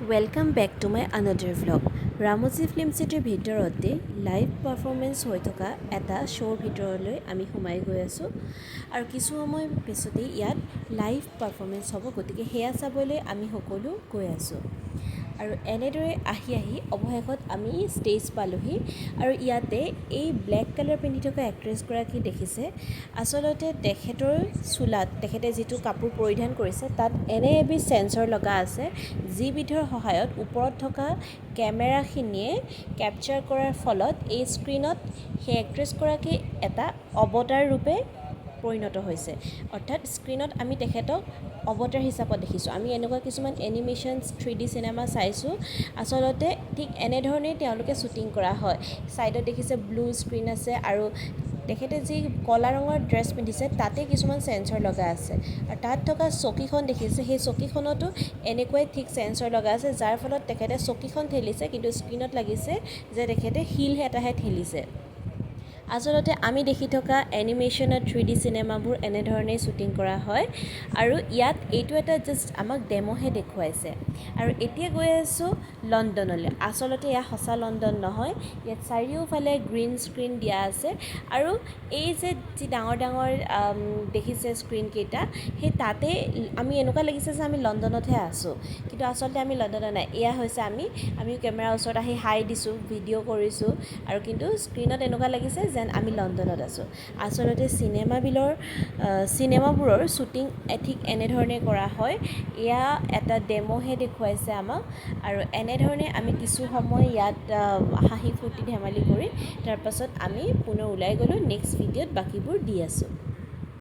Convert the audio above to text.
Welcome back to my another vlog. Ramoji film চিটিৰ ভিতৰতে live performance হৈ থকা এটা শ্ব'ৰ ভিতৰলৈ আমি সোমাই গৈ আছোঁ আৰু কিছু সময় পিছতেই ইয়াত লাইভ পাৰফৰ্মেঞ্চ হ'ব, গতিকে সেয়া চাবলৈ আমি সকলো গৈ আছোঁ। আৰু এনেদৰে আহি আহি অৱশেষত আমি ষ্টেজ পালোহি। আৰু ইয়াতে এই ব্লেক কালাৰ পিন্ধি থকা এক্ট্ৰেছগৰাকী দেখিছে, আচলতে তেখেতৰ চোলাত তেখেতে যিটো কাপোৰ পৰিধান কৰিছে তাত এনে এবিধ চেঞ্চৰ লগা আছে, যিবিধৰ সহায়ত ওপৰত থকা কেমেৰাখিনিয়ে কেপচাৰ কৰাৰ ফলত এই স্ক্ৰীণত সেই এক্ট্ৰেছগৰাকী এটা অৱতাৰ ৰূপে পৰিণত হৈছে। অৰ্থাৎ স্ক্ৰীণত আমি তেখেতক অৱতাৰ হিচাপত দেখিছোঁ। আমি এনেকুৱা কিছুমান এনিমেশ্যনছ 3D cinema চাইছোঁ। আচলতে ঠিক এনেধৰণেই তেওঁলোকে শ্বুটিং কৰা হয়। ছাইডত দেখিছে ব্লু স্ক্ৰীণ আছে আৰু তেখেতে যি ক'লা ৰঙৰ ড্ৰেছ পিন্ধিছে তাতে কিছুমান চেঞ্চৰ লগা আছে। আৰু তাত থকা চকীখন দেখিছে, সেই চকীখনতো এনেকুৱাই ঠিক চেঞ্চৰ লগা আছে, যাৰ ফলত তেখেতে চকীখন ঠেলিছে কিন্তু স্ক্ৰীণত লাগিছে যে তেখেতে শিল এটাহে ঠেলিছে। আচলতে আমি দেখি থকা এনিমেশ্যনৰ 3D চিনেমাবোৰ এনেধৰণেই শ্বুটিং কৰা হয় আৰু ইয়াত এইটো এটা জাষ্ট আমাক ডেম'হে দেখুৱাইছে। আৰু এতিয়া গৈ আছোঁ লণ্ডনলৈ। আচলতে এয়া সঁচা লণ্ডন নহয়, ইয়াত চাৰিওফালে গ্ৰীণ স্ক্ৰীণ দিয়া আছে। আৰু এই যে যি ডাঙৰ ডাঙৰ দেখিছে স্ক্ৰীণকেইটা, সেই তাতে আমি এনেকুৱা লাগিছে যে আমি লণ্ডনতহে আছোঁ, কিন্তু আচলতে আমি লণ্ডনত নাই। এয়া হৈছে আমি কেমেৰাৰ ওচৰত আহি হাই দিছোঁ, ভিডিঅ' কৰিছোঁ আৰু কিন্তু স্ক্ৰীণত এনেকুৱা লাগিছে যেন আমি লণ্ডনত আছোঁ। আচলতে চিনেমাবোৰৰ শ্বুটিং ঠিক এনেধৰণে কৰা হয়। এয়া এটা ডেম'হে দেখুৱাইছে আমাক। আৰু এনেধৰণে আমি কিছু সময় ইয়াত হাঁহি ফূৰ্তি ধেমালি কৰি তাৰপাছত আমি পুনৰ ওলাই গ'লোঁ। নেক্সট ভিডিঅ'ত বাকীবোৰ দি আছোঁ।